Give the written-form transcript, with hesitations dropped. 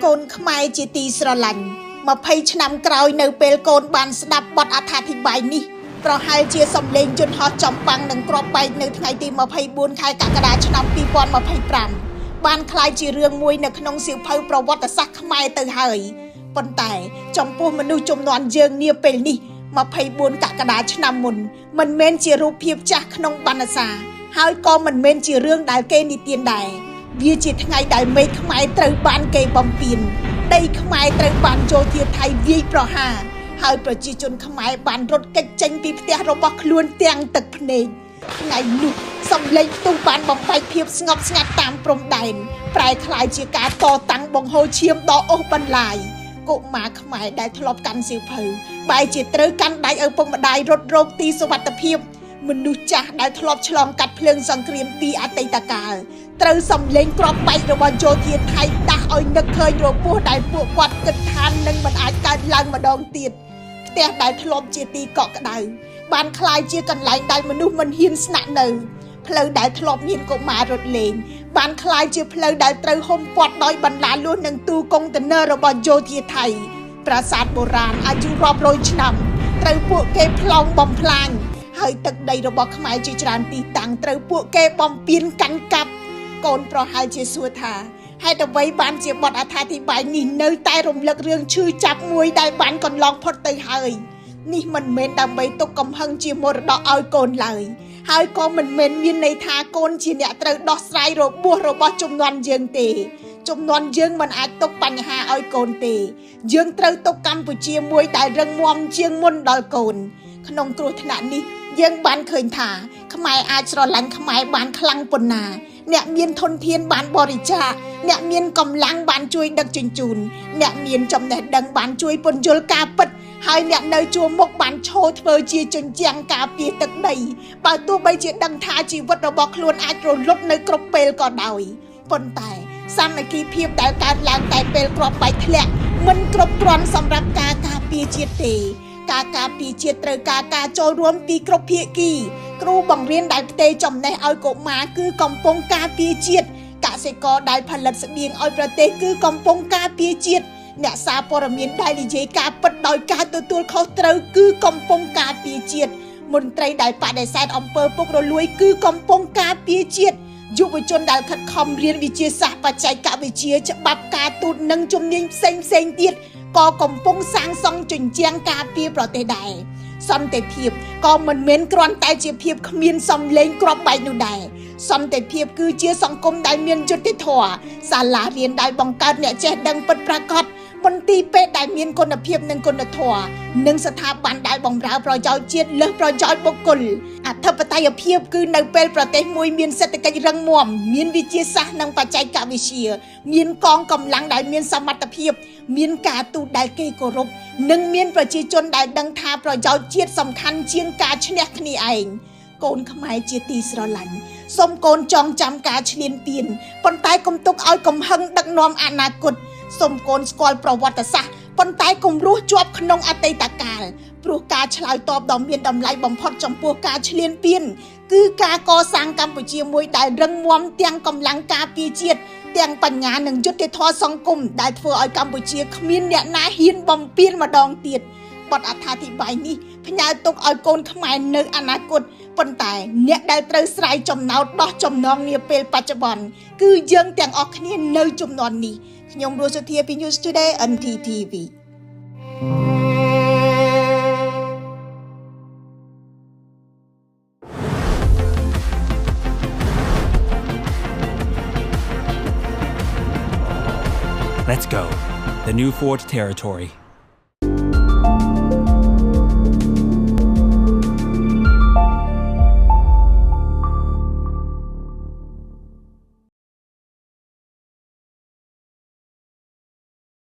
កូនខ្មែរជាទីស្រឡាញ់20ឆ្នាំក្រោយនៅពេលកូនបានស្ដាប់បទអត្ថាធិប្បាយនេះប្រហែលជាសំឡេងយន្តហោះចំបាំងនឹងគ្រាប់បែកនៅថ្ងៃទី24ខែកក្កដាឆ្នាំ2025បានក្លាយជារឿងមួយនៅក្នុងសៀវភៅប្រវត្តិសាស្ត្រខ្មែរទៅហើយប៉ុន្តែចំពោះមនុស្សជំនាន់យើងនាពេលនេះ24កក្កដាឆ្នាំមុនមិនមែនជារូបភាពចាស់ក្នុងបណ្ណសារហើយក៏មិនមែនជារឿងដែលគេនិទានដែរវាជាថ្ងៃដែលមេឃខ្មែរត្រូវបានគេបំពេញដីខ្មែរត្រូវបានយោធាថៃវាយប្រហារហើយប្រជាជនខ្មែរបានរត់គេចចេញពីផ្ទះរបស់ខ្លួនទាំងទឹកភ្នែកថ្ងៃនោះសំឡេងផ្ទុះបានបំបែកភាពស្ងប់ស្ងាត់តាមព្រំដែនប្រែក្លាយជាការតតាំងបង្ហូរឈាមដ៏អូសបន្លាយកុមារខ្មែរដែលធ្លាប់កាន់សៀវភៅបែរជាត្រូវកាន់ដៃឪពុកម្ដាយរត់រកទីសុវត្ថិភាពមនុស្សចាស់ដែលធ្លាប់ឆ្លងកាត់ភ្លើងសង្គ្រាមពីអតីតកាលត្រូវសំឡេងគ្រាប់បែករបស់យោធាថៃដាស់ឲ្យនឹកឃើញរបួសដែលពួកគាត់គិតថានឹងមិនអាចកើតឡើងម្ដងទៀតផ្ទះដែលធ្លាប់ជាទីកក់ក្ដៅបានក្លាយជាកន្លែងដែលមនុស្សមិនហ៊ានស្នាក់នៅផ្លូវដែលធ្លាប់មានកុមាររត់លេងបានក្លាយជាផ្លូវដែលត្រូវហុំព័ទ្ធដោយបន្លាលួសនិងទូកុងតឺន័ររបស់យោធាថៃប្រាសាទបុរាណអាយុរាប់រយឆ្នាំត្រូវពួកគេប្លង់បំផ្លាញហើយទឹកដីរបស់ខ្មែរជាច្រើនទីតាំងត្រូវពួកគេបំពេញកាន់កាប់កូនប្រហែលជាសួរថាហេតុអ្វីបានជាបទអត្ថាធិប្បាយនេះនៅតែរំលឹករឿងឈឺចាប់មួយដែលបានកន្លងផុតទៅហើយនេះមិនមែនដើម្បីទុកកំហឹងជាមរតកឲ្យកូនឡើយហើយក៏មិនមែនមានន័យថាកូនជាអ្នកត្រូវដោះស្រាយរបួសរបស់ជំនាន់យើងទេជំនាន់យើងមិនអាចទុកបញ្ហាឲ្យកូនទេយើងត្រូវទុកកម្ពុជាមួយដែលរឹងមាំជាងមុនដល់កូនក្នុងគ្រោះថ្នាក់នេះយើងបានឃើញថាខ្មែរអាចស្រឡាញ់ខ្មែរបានខ្លាំងប៉ុណ្ណាអ្នកមានធនធានបានបរិច្ចាគអ្នកមានកម្លាំងបានជួយដឹកជញ្ជូនអ្នកមានចំណេះដឹងបានជួយពន្យល់ការពិតហើយអ្នកនៅជួរមុខបានឈរធ្វើជាជញ្ជាំងការពារទឹកដីបើទោះបីជាដឹងថាជីវិតរបស់ខ្លួនអាចរលត់នៅគ្រប់ពេលក៏ដោយប៉ុន្តែសាមគ្គីភាពដែលកើតឡើងតែពេលគ្រាប់បែកធ្លាក់មិនគ្រប់គ្រាន់សម្រាប់ការការពារជាតិទេការការពារជាតិត្រូវការការចូលរួមពីគ្រប់ភាគីគ្រូបង្រៀនដែលផ្ទេរចំណេះឲ្យកុមារគឺកំពុងការពារជាតិកសិករដែលផលិតស្បៀងឲ្យប្រទេសគឺកំពុងការពារជាតិអ្នកសារព័ត៌មានដែលនិយាយការពិតដោយការទទួលខុសត្រូវគឺកំពុងការពារជាតិមន្ត្រីដែលបដិសេធអំពើពុករលួយគឺកំពុងការពារជាតិយុវជនដែលខិតខំរៀនវិទ្យាសាស្ត្របច្ចេកវិទ្យាច្បាប់ការទូតនិងជំនាញផ្សេងផ្សេងទៀតក៏កំពុងសាងសង់ជញ្ជាំងការពារប្រទេសដែរសន្តិភាពក៏មិនមែនគ្រាន់តែជាភាពគ្មានសំឡេងគ្រាប់បែកនោះដែរសន្តិភាពគឺជាសង្គមដែលមានយុត្តិធម៌សាលារៀនដែលបង្កើតអ្នកចេះដឹងពិតប្រាកដមន្ទីរពេទ្យដែលមានគុណភាពនិងគុណធម៌និងស្ថាប័នដែលបម្រើប្រយោជន៍ជាតិលើសប្រយោជន៍បុគ្គលអធិបតេយ្យភាពគឺនៅពេលប្រទេសមួយមានសេដ្ឋកិច្ចរឹងមាំមានវិទ្យាសាស្ត្រនិងបច្ចេកវិទ្យាមានកងកម្លាំងដែលមានសមត្ថភាពមានការទូតដែលគេគោរពនិងមានប្រជាជនដែលដឹងថាប្រយោជន៍ជាតិសំខាន់ជាងការឈ្នះគ្នាឯងកូនខ្មែរជាទីស្រឡាញ់សូមកូនចងចាំការឈ្លានពានប៉ុន្តែកុំទុកឲ្យកំហឹងដឹកនាំអនាគតសូមកូនស្គាល់ប្រវត្តិសាស្ត្រប៉ុន្តែកុំរស់ជាប់ក្នុងអតីតកាលព្រោះការឆ្លើយតបដ៏មានតម្លៃបំផុតចំពោះការឈ្លានពានគឺការកសាងកម្ពុជាមួយដែលរឹងមាំទាំងកម្លាំងការពារជាតិទាំងបញ្ញានិងយុត្តិធម៌សង្គមដែលធ្វើឲ្យកម្ពុជាគ្មានអ្នកណាហ៊ានបំពានម្ដងទៀតបទអត្ថាធិប្បាយនេះផ្ញើទុកឲ្យកូនខ្មែរនៅអនាគតប៉ុន្តែអ្នកដែលត្រូវស្រាយចំណោទដោះចំណងនាពេលបច្ចុប្បន្នគឺយើងទាំងអស់គ្នានៅជំនាន់នេះខ្ញុំរស់សុធាពី News Today NTTV. Let's go. The new Ford Territory.